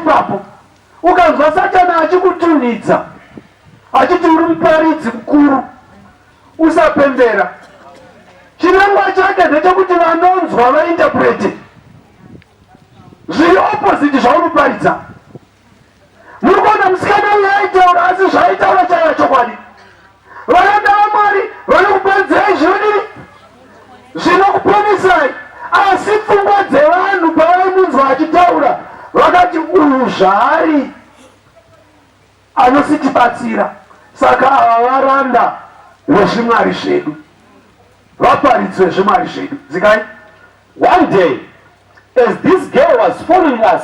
ipapo. Ukanzwa Satani achikutunhidza achiti uri muparidzi mukuru, usapembera. Chinangwa chake ndechekuti vanonzwa vainterprete zviri opposite zvaunoparidza. Muri kuona musikana uyu aitaura, asi zvaaitaura chaiva chokwadi. Varanda vaMwari vanokuparidzirai zvinodini? Zvinokuponesai. Asi pfungwa dzevanhu pavaimunzwa achitaura vakati uyu zvaari anositibatsira, saka ava varanda vezvimwari zvedu, vaparidzi vezvimwari zvedu. Dzikai. One day, as this girl was following us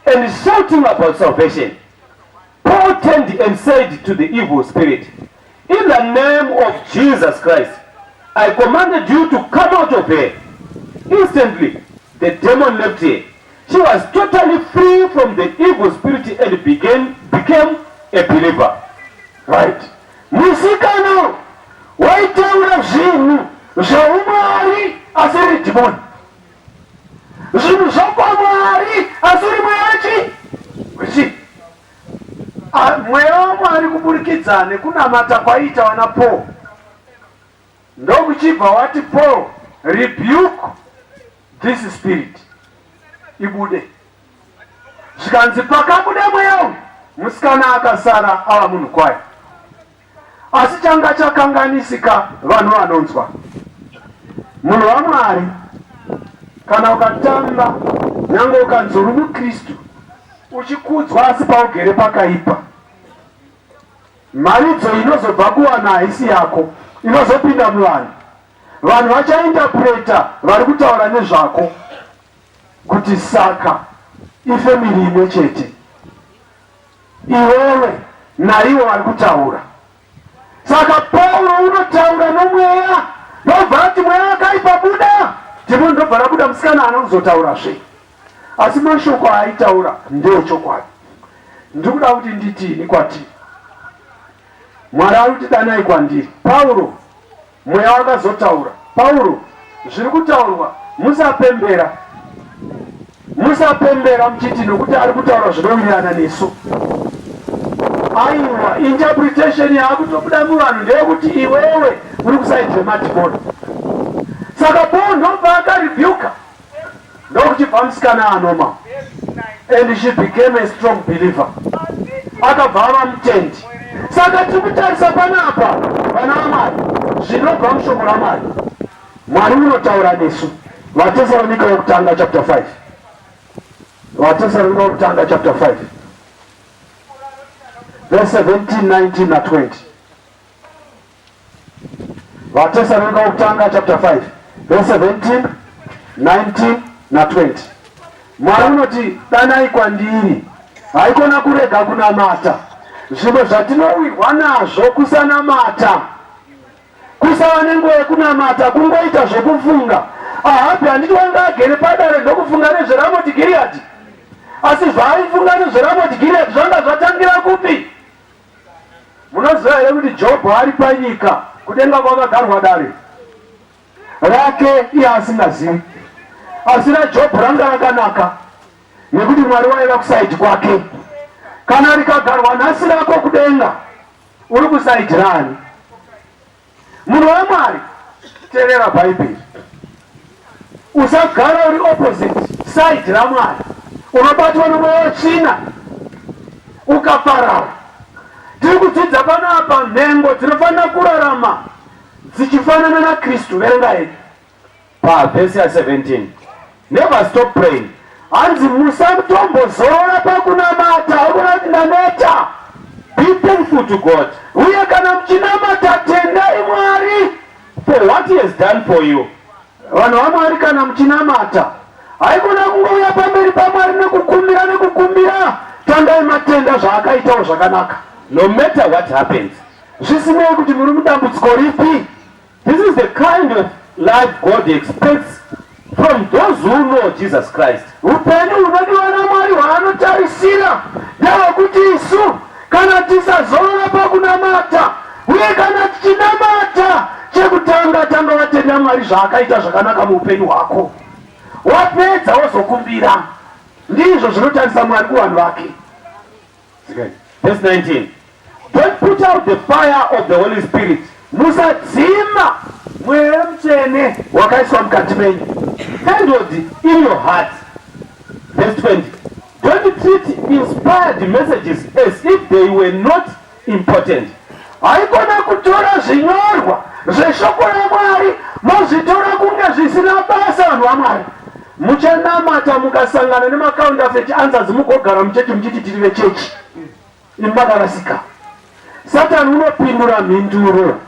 and shouting about salvation, Paul turned and said to the evil spirit, In the name of Jesus Christ, I commanded you to come out of her. Instantly, the demon left her. She was totally free from the evil spirit and became a believer. Right. Musikana waitaura zvinhu zvaumwari asi riri dhimoni. Zvinhu zvokwamwari asi uri mweya wechii? Wechii? Mweya waMwari kuburikidza nekunamata kwaiita vana Paul ndokuchibva wati Paul rebuke this spirit ibude. Zvikanzi pakabuda mweya uyu musikana akasara ava munhu kwaye. Asi changa chakanganisika vanhu vanonzwa. Munhu waMwari kana ukatamba nyange ukanzi uri muKristu uchikudzwa asi paugere pakaipa. Mharidzo inozobva kuvanhu haisi yako inozopinda muvanhu. Vanhu vachainterpreta vari kutaura nezvako kuti saka ifamily imwe chete. Iwewe naivo vari kutaura. Saka Pauro unotaura nomweya ndobva ati mweya wakaipa buda, dhimoni ndobva rabuda, musikana haana kuzotaurazve. Asi mashoko aaitaura ndeechokwadi. Ndiri kuda kuti nditini kwatiri? Mwari ari kuti danai kwandiri. Pauro Mweya wakazotaura. Pauro, zviri kutaurwa, musapembera. Musapembera muchiti nokuti ari kutaura zvinowirirana nesu. Aiwa, interpretation yaakutobuda muvanhu ndeyekuti iwewe uri kusaidi remadhimoni. Saka Paul ndobva akarebuka ndokuchibva musikana anoma and she became a strong believer, akabva ava mutendi. Saka tiri kutarisa panapa, vana vaMwari, zvinobva mushoko raMwari. Mwari unotaura nesu. VaTesaronika wokutanga chapter 5, VaTesaronika wokutanga chapter 5 verse 17, 19 na 20. VaTesaronika wokutanga chapter 5 verse 17, 19 na 20. Mwari unoti danai kwandiri, haikona kurega kunamata. Zvimwe zvatinowirwa nazvo kusanamata, kusava nenguva yekunamata, kungoita zvekufunga. Ahabhi handiti wanga agere padare ndokufunga nezveRamoti Giriyadhi, asi zvaaifunga nezveRamoti Giriyadhi zvanga zvatangira kupi? Munoziva here kuti Jobho ari panyika kudenga kwakagarwa dare rake iye asingazivi, asi raJobho ranga rakanaka nekuti Mwari waiva kusaidi kwake. Kana rikagarwa nhasi rako kudenga, uri kusaidi raani? Munhu waMwari, teerera Bhaibheri. Usagara uri opposite side raMwari, unobatwa nomweya wetsvina ukaparara. Tiri kudzidza panapa nhengo dzinofanira kurarama dzichifanana naKristu. Verenga hedu pavhesi ya 17. Never stop praying. Hanzi musatombozorora pakunamata, haikona kuti ndaneta. Be thankful to God. Uye kana muchinamata tendai Mwari for what he has done for you. Vanhu vaMwari, kana muchinamata haikona kungouya pamberi paMwari nekukumbira nekukumbira. Tangai matenda zvaakaitawo zvakanaka. No matter what happens. Zvisinei kuti muri mudambudziko ripi. This is the kind of life God expects from those who know Jesus Christ. Upenyu hunodiwa naMwari hwaanotarisira ndehwekuti isu kana tisazorora pakunamata, uye kana tichinamata, chekutanga tanga watenda Mwari zvaakaita zvakanaka muupenyu hwako, wapedza wozokumbira. Ndizvo zvinotarisa Mwari kuvanhu vake. Verse 19. Don't put out the fire of the Holy Spirit. Musadzima Mweya Mutsvene wakaiswa mukati menyu. Kindled in your heart. Verse 20. Don't treat inspired messages as if they were not important. Haikona kutora zvinyorwa zveshoko raMwari mozvitora kunge zvisina basa. Vanhu vaMwari, muchanamata mukasangana nemacounterfeit answers, mugogara muchechi muchiti tiri vechechi. Imi makarasika. Satani unopindura mhinduro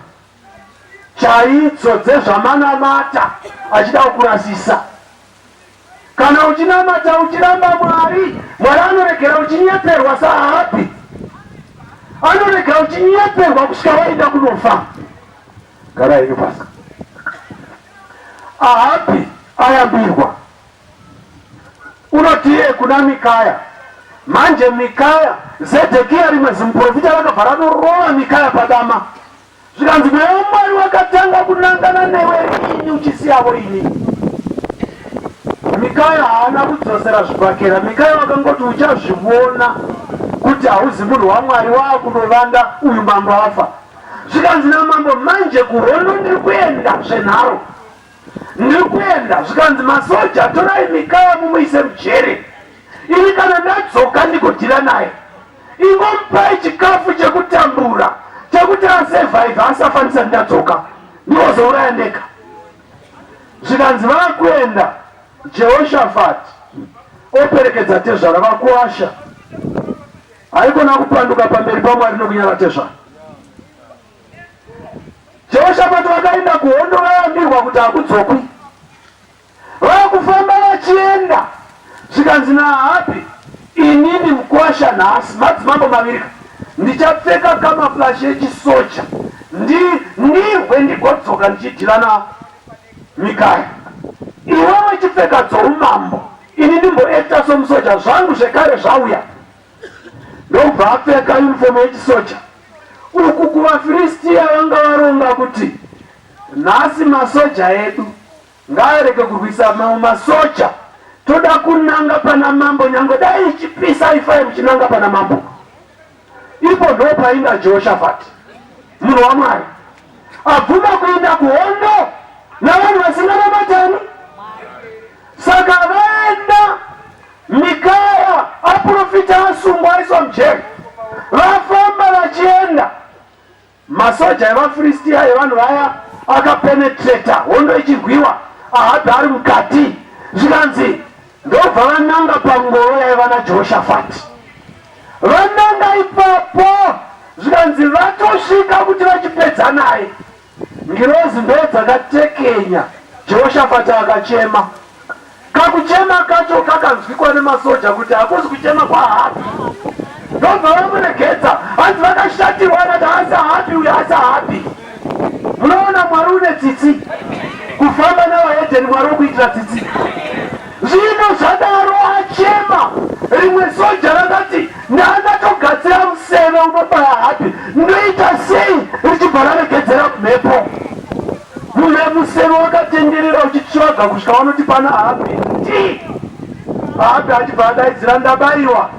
chaidzo dzezvamanamata achida kukurasisa. Kana uchinamata uchiramba Mwari, Mwari anoregera uchinyeperwa saAhabhi. Anorega uchinyeperwa kusvika waenda kunofa. Gara henyu pasi. Ahabhi ayambirwa. Unotiye kuna Mikaya. Manje Mikaya, Zedhekiya rimwe zimuprofita rakabva ranorova Mikaya padama. Zvikanzi, Mweya waMwari wakatanga kunangana newe rini uchisiyavo ini? Mikaya haana kudzosera zvibhakera. Mikaya wakangoti, Uchazvivona kuti hauzi munhu waMwari, waakunovanda uyu mambo afa. Zvikanzi namambo, Manje kuhondo ndiri kuenda zvenharo. Ndiri kuenda. Zvikanzi, Masoja, torai Mikaya mumuise mujere. Ini kana ndadzoka ndigodhila naye. Ingomupai chikafu chekutambura chekuti asurvive asafa ndisati ndadzoka, ndinozouraya ndega. Zvikanzi vakuenda, Jehoshafati operekedza tezvara vakuasha. Haikona kupanduka pamberi paMwari nokunyara tezvara. Jehoshafati vakaenda kuhondo vayambirwa kuti hakudzokwi. Vakufamba vachienda, zvikanzi naAhabhi, Inini mukwasha nhasi, madzimambo maviri ka, ndichapfeka camouflage yechisoja ndi, ndirwe ndigodzoka ndichidhila naMikaya. Iwewe chipfeka dzoumambo, ini ndimboekta somusoja, zvangu zvekare zvauya. Ndokubva apfeka uniform yechisoja. Uku kuvaFiristia vanga varonga kuti nhasi masoja edu Ngaarege kurwisa mamwe masoja, toda kunanga pana mambo, nyange dai ichipisa ifai muchinanga pana mambo. Ipo ndo painda Jehoshafati munhu waMwari abvuma kuenda kuhondo navanhu vasinganamatani. Saka vaenda, Mikaya aprofita asungwa aiswa mujeri, vafamba vachienda. Masoja evaFiristia evanhu vaya akapenetreta hondo ichirwiwa, Ahabhi ari mukati. Zvikanzi ndobva vananga pangoro yaiva naJehoshafati. Vananga ipapo, zvikanzi vatosvika kuti vachipedza naye. Ngirozi ndo dzakatekenya Jehoshafati akachema. Kakuchema kacho kakanzwikwa nemasoja kuti hakusi kuchema kwaAhabhi. Ndobva vamuregedza, hanzi vakashatirwa vakati haasi Ahabhi uyu, haasi Ahabhi. Munoona Mwari une tsitsi. Kufamba navahedheni Mwari wokuitira tsitsi. Zvino zvadaro achema, rimwe soja rakati ndandatogadzira museve unobaya Ahabhi, ndoita sei? Richibva raregedzera mhepo. Mumwe museve wakatenderera uchitsvaga kusvika vanoti pana Ahabhi ndi. Ahabhi achibva adaidzira ndabaiwa.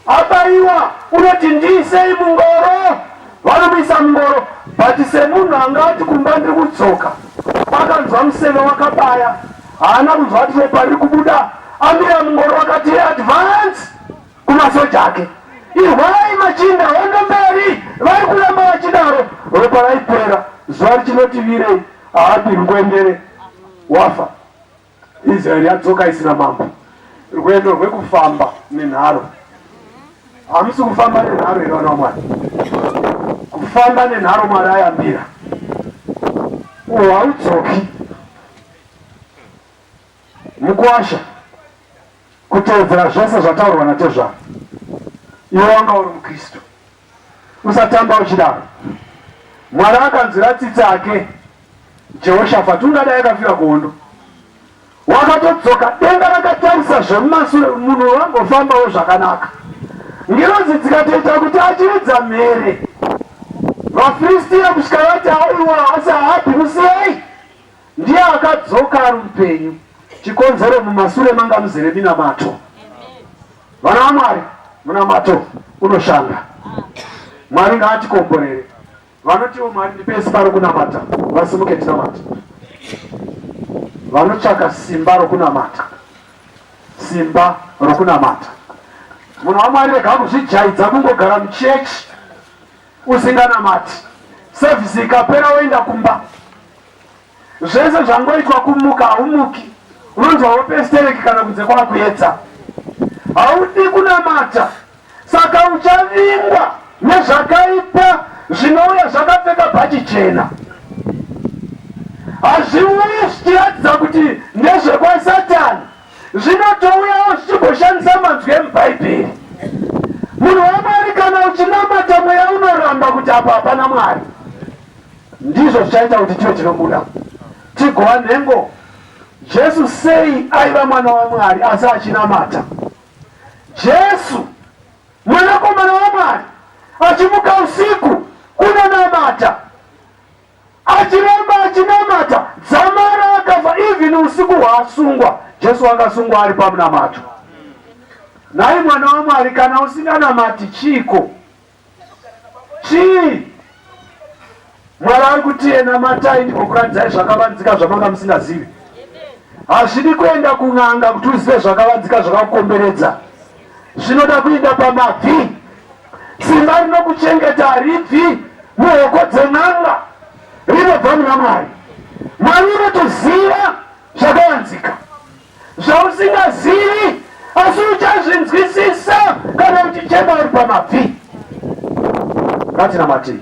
Abaiwa unoti ndiisei mungoro. Vanomuisa mungoro but semunhu anga ati kumba ndiri kudzoka akanzwa museve wakabaya haana kunzwa kuti ropa riri kubuda amira mungoro akati advance kumasoja ake, Irwai machinda, hondo mberi! Vari kuramba vachidaro. Ropa raipera, zuva richinoti virei, Ahabhi rungwendere wafa. Israeri yadzoka isina mambo. Rwendo rwekufamba nenharo. Hamusi kufamba nenharo here vana vaMwari? Kufamba nenharo Mwari ayambira. Uhu haudzoki. Mukuwasha. Kuteedzera zvese zvataurwa natezvara. Iwe wanga uri muKristu. Usatamba uchidaro. Mwari akanzwira tsitsi ake Jehoshafati ungadai akafira kuhondo. Wakatodzoka denga rakatarisa zvemumasure munhu wangofambawo zvakanaka. Ngirozi dzikatoita kuti achiridza mhere. VaFiristia kusvika vati aiwa asi Ahabhi musiyei. Ndiye akadzoka ari mupenyu. Chikonzero mumasure manga muzere minamato. Vana vaMwari, munamato unoshanda. Mwari ngaatikomborere. Vanotiwo Mwari ndipei simba rokunamata, vasimuke tinamate. Vanotsvaka simba rokunamata, simba rokunamata. Munhu waMwari rega kuzvijaidza kungogara muchechi usinganamati. Sevhisi ikapera woenda kumba. Zvese zvangoitwa kumuka haumuki, unonzwa hope stereki kana kunze kwakuedza. Haudi kunamata, saka uchavingwa nezvakaipa zvinouya zvakapfeka bhachi jena. Hazviuyi zvichiratidza kuti ndezvekwasatani, zvinotouyawo zvichimboshandisa manzwi emubhaibheri. Munhu waMwari kana uchinamata mweya unoramba kuti apa hapana Mwari. Ndizvo zvichaita kuti tive tinobuda tigova nhengo. Jesu sei aiva mwana waMwari asi achinamata? Jesu mwanakomana waMwari achimuka usiku kunonamata, achiramba achinamata dzamara akafa, even usiku hwaasungwa. Jesu akasungwa ari pamunamato. Nhai mwana waMwari, kana usinganamati chiiko? Chii? Mwari ari kuti namatai ndigokuratidzai zvakavanzika zvamanga musingazivi. Hazvidi kuenda kun'anga kuti uzive zvakavanzika zvakakukomberedza. Zvinoda kuenda pamabvi. Simba rinokuchengeta haribvi muhoko dzen'anga, rinobva muna Mwari. Mwari unotoziva zvakavanzika. Zvausingazivi asi uchazvinzwisisa kana uchichema uri pamabvi. Ngatinamatei.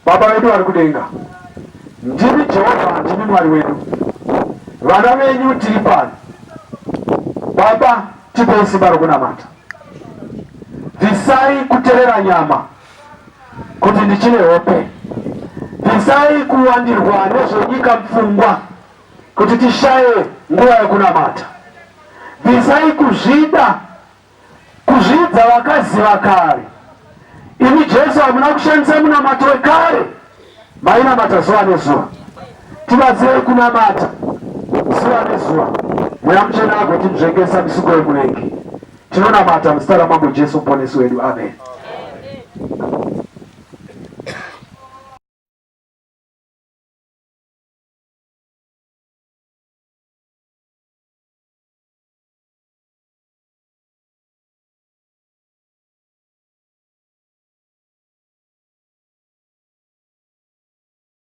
Baba vedu vari kudenga, ndimi Jehovha, ndimi Mwari wedu. Vana venyu tiri pano. Baba, tipei simba rokunamata. Bvisai kuterera nyama kuti ndichine hope. Bvisai kuwandirwa nezvenyika mupfungwa kuti tishaye nguva yekunamata. Bvisai kuzvida, kuzvidza vakaziva kare. Imi Jesu hamuna kushandisa munamato wekare, mainamata zuva nezuva. Tibatsirei kunamata zuva nezuva. Mweya Mutsvene agotinzvengesa misuko yemuvengi. Tinonamata muzita raMambo Jesu Muponesi wedu. Amen.